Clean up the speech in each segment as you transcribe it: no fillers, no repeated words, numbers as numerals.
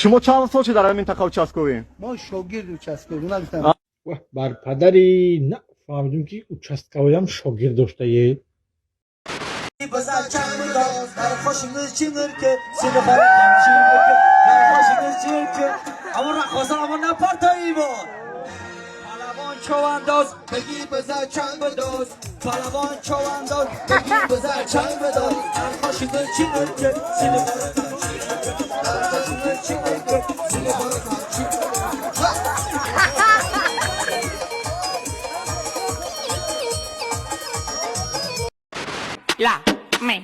Шумо чанд сол шуд дар ҳамин минтақа участковый? Мо шогирд участковый нагуфтам. Вах, бар падари нафаҳмидем, ки участковый ам шогирд доштае. Бизан чанг бидоз, дар қошинgiz chingirki, seni qarab chingirki, дар қошинgiz chingirki. Аммо раққоса, аммо напартоимон. Палавон човандоз, бигӣ бизан чанг бидоз. Палавон човандоз, бигӣ бизан чанг бидоз. Дар қошинgiz chingirki, seni qarab chingirki, дар қошинgiz chingirki, seni qarab chingirki. La, me,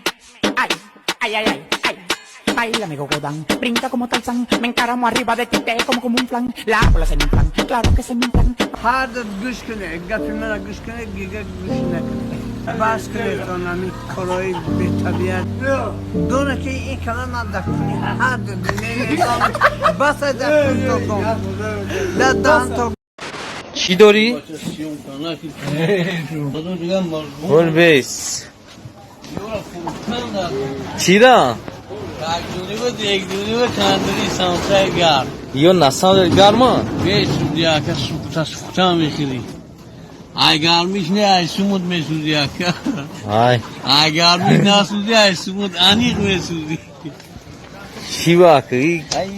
ay, ay, ay, ay, ay. Baila, Godán, brinca como Tarzán, me encaramo arriba de ti, te como como un flan. La bola se me inflan, claro que se me inflan. Ҳардат гӯш кунед, гапи мана гӯш кунед, дига гӯш накунед. Бас кунед онами корои бетабиат. Дона ки ин калам ман дар куни ҳардат мемедонам. Бас дар кун то гом. Дар даҳан то. Чӣ дорӣ? Гулбес. Чира? Ё на самом деле гарма? Месӯзи, ака, сӯхта сӯхта мехӯрӣ. Ай гармиш не, ай сумуд месӯзи, ака. Ай. Ай гармиш насӯзи, ай сумуд аниқ месӯзи. Чӣ бак? Ай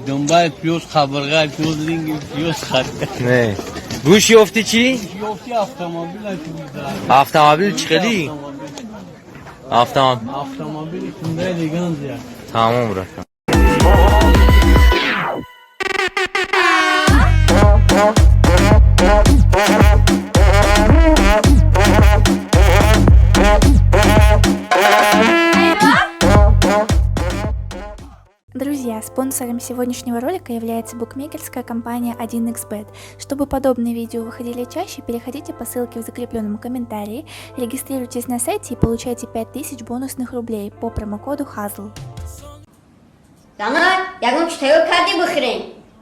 думбаи пиёз, қабирғаи пиёз, линги пиёз хат. Не. Гӯш ёфтӣ чӣ? Ёфти автомобил. Автомобил чӣ хелӣ? Автомобил. Автомобили хундаи леганзия. Тамом, рафтам. Друзья, спонсором сегодняшнего ролика является букмекерская компания 1xBet. Чтобы подобные видео выходили чаще, переходите по ссылке в закрепленном комментарии, регистрируйтесь на сайте и получайте 5000 бонусных рублей по промокоду HAZL. Занак, ягон чӣ тайёр кардӣ, бихӯрем?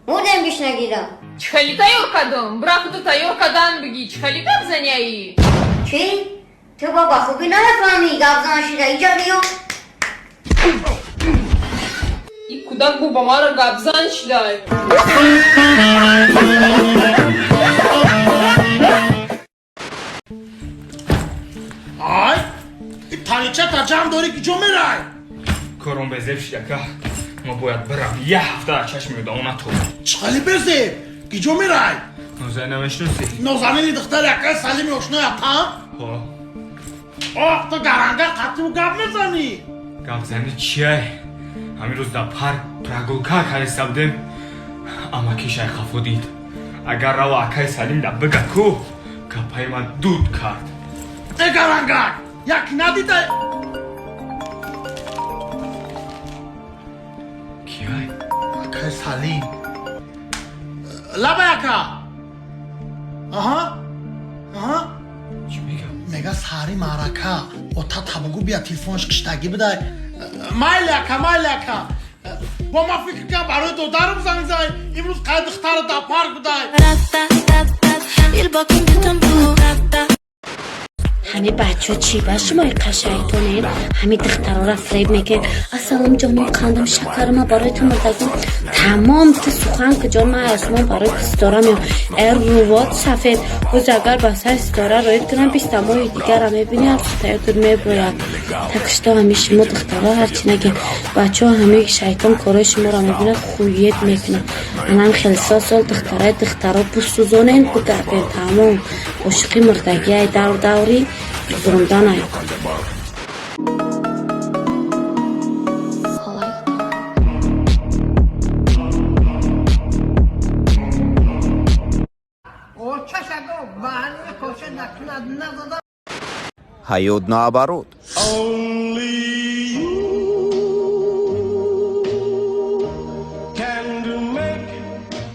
Мурдем гушнагида. Чӣ хели тайёр кардам? Бира худу тайёр кардан бигӣ, чӣ хели гап заняӣ? Чӣ? Ту ба хубӣ намефаҳмӣ, гапзан шида иҷа биё. И кӯдак бу ба мара гапзан шидай. Ай, таничата ҷамъ дорӣ, ки ҷо мерай? Кором безеб шид, ака. Ма бояд бирам, як ҳафта дар чашми одамо натобам. Чӣ хели безеб? Ки ҷо мерай? Нозанина намешиноси? Нозанини духтари акаи Салими ошнои апам? Ҳо. Ох, ту гаранга қатъу гап мезанӣ. Гапзани чиай? Ҳамин рӯз дар парк прогулка кариста будем, амаки шайхафо дид. Агар рава акаи Салим да бига ку, гапаи ман дуд кард. Э, гарангак, як надида. Киай? Акаи Салим. Лабай, ака. Аҳа, аҳа. Чӣ мегам? Мега, саҳари маърака ота табугу бия, телефонш киштагӣ бидай. Майли, ака, майли, ака. Бо ман фикр кардам, барои додарам занг зай, имрӯз қай духтара дар парк будай. Ҳами бачо, чӣ ба шумои қашангтонед, ҳами духтарора фиреб мекунед. Ассалом, ҷонум, қандам, шакарма, барои ту мурдагим. Тамом, ту сухан ки, ҷон, ман осмон барои ту ситора меом. Э, рувот сафед ҳоз, агар ба сари ситора роид кунам, 20-та моҳи дигара мебини, ҳар сутаётур меброяд. Так что ҳами шумо духтаро ҳарчи нагем, бачаҳо, ҳами шайтон корои шуморо мебинад, хует мекунад. Анам хеле сол сол духтараи духтаро бусӯзонен, бигарден, тамом. Ошиқи мурдагиай, давр даври зурумданай. Очашаго маҳалли коша накунад назада. Ҳаёт наоборот. Only you can make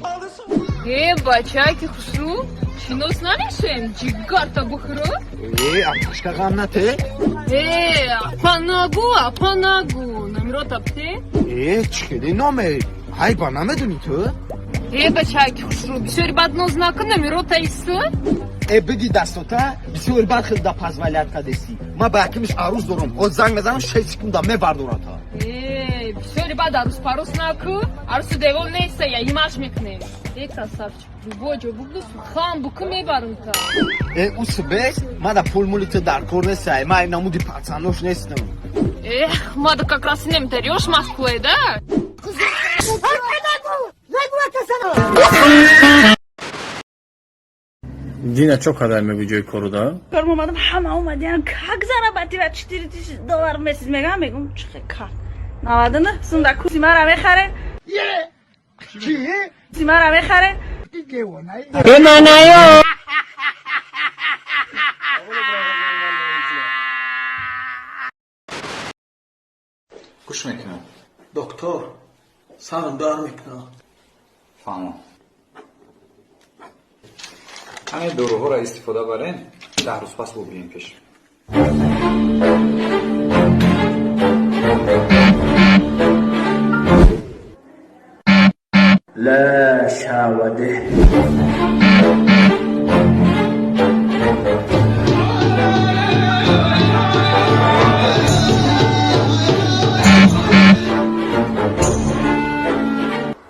all this. Э, бачаки хушрӯ, шинос намешем? Ҷигарта бухӯру. Э, апашка, ғам нате. Э, апа нагу, апа нагу, номерота бте. Э, чӣ хеле номер? Ҳайба, намедонӣ ту? Э, бачаки хушрӯ, бисёри бад ноз накун, номерота исы. Э, биги дастота, бисёри бад хел да позволять кадеси. Ман ба якимиш арӯз дорам, ҳоз занг мезанам, 6 секунда мебардората. Э. Бисёри баъд арӯс-парӯс наку, арӯсу девол неста, я имаш мекунем. Э, красавчик, любой ҷо бугду, сухан буку, мебарам та. Э, усбек, мада пул мули ту дар кор нестай, ман намуди пацанош нестам. Эх, мада как раз нем дарёшь Москве, да? Дина, чо кадай меби ҷои кору да? Корм омадам, ҳама омадиам, как зарабатывать 4000 доллар месяц, мегам, мегум, чихе как 99 сум да куси мара мехаре, куси мара мехаре. Эманаё. Гӯш мекунам. Доктор, сарам дар мекунад. Фаҳмом. Ҳамин доруҳоро истифода барен, 10 рӯз пас бубинем пеш. Ла шаваде.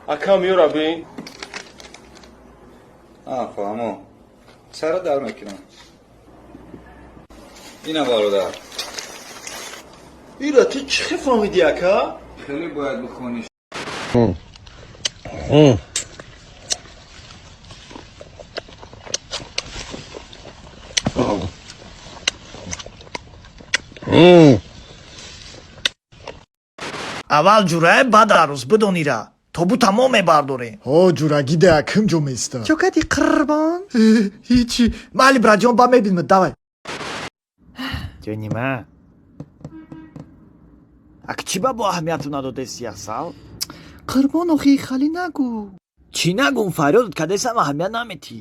Акам, ёра бин. Фаҳмо, сара дар мекунам. Ина, бародар. Ира ту чӣ хел фаҳмидӣ, ака? Хеле бояд бихонӣ. Аввал ҷурае, баъд арӯс, бидонира тобу тамом мебардорем. Ҳо, ҷурагӣ да ким ҷо места? Чо кади, қурбон? Ҳичи. Майли, братҷон, ба мебинмад, давай. Ҷонима, ак чӣ ба бо аҳамияту надодеси, асал? Қурбон, охи хали нагӯ. Чӣ нагум? Фарёдат кадесам, аҳамият наметӣ.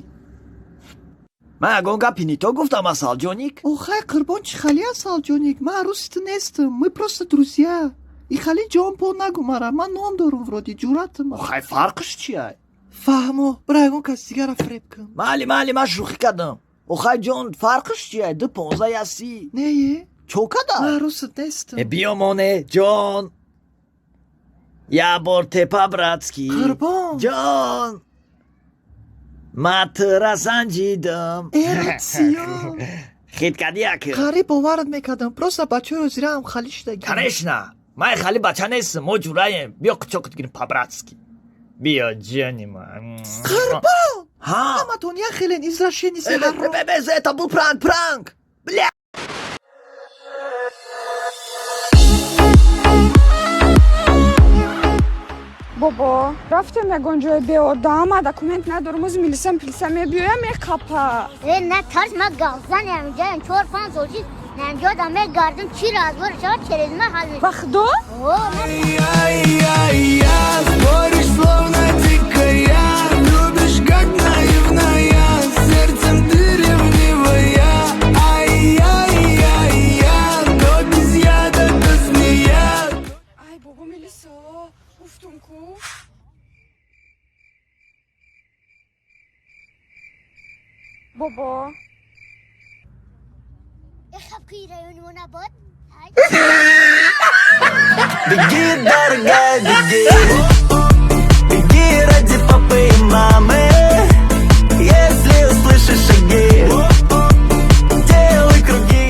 Ман ягон гапи нито гуфтам, асалҷоник? Охай, қурбон, чӣ хали асалҷоник? Ман арӯси ту нестам, мы просто друзья. И хали ҷон по нагӯ мара, ман ном дорум, вроде ҷуръатам. Охай, фарқш чия? Фаҳмо, бира ягон кас дигара фиреб кун. Майли, майли, ман шӯхӣ кардам. Охай, ҷон, фарқш чия? Ду понздаҳ яси. Нее. Чо када? Ман арӯсат нестам. Э, биёмоне, ҷон, як бор тепа братский. Қурбон. Ҷон, ма тура санҷидам. Эротсиё. Хит кади, ака? Қариб боварат мекардам, просто бачаҳои ҳозираам хали шудагӣ. Конечно, ман хали бача нестам, мо ҷураем. Биё, қучоқат гирим, по-братски, биё, ҷонима. Қурбон. Ҳа. Ҳаматон як хелен, извращенец. Это был пранк, пранк, бля. Бобо, рафтем ягон ҷои беодама, документ надорум, ози милисам пилиса мебиёям, меқапа. Э, на тарс, ма галзан ямҷаям, 4-5 сол шид намҷода мегардум, чи разбор шавад, через ма ҳал. Ба худо. Споришь, словно дикая, любишь, как наивная, сердцем ты ревнивая. Ай-яй-яй-я, но без яда ты змея. Ай, бобо, милисо гуфтум ку. Бобо. Хабки райони мо набод. Беги, дорогая, беги. Беги ради папы и мамы. Если услышишь шаги, делай круги.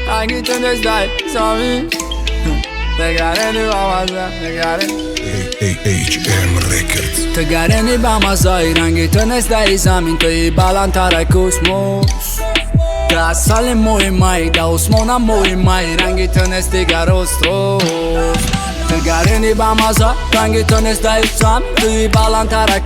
Ранги ту нестай сами. Тегарени бамаза, тегарени. AHM Records. Тегарени бамазаи, ранги ту нестай замин, туи баландтара космос. Ту асали моҳи май, да осмона моҳи май, ранги ту нест дигар рост. Тегарени бамаза, ранги ту нестай зам, туи баландтара.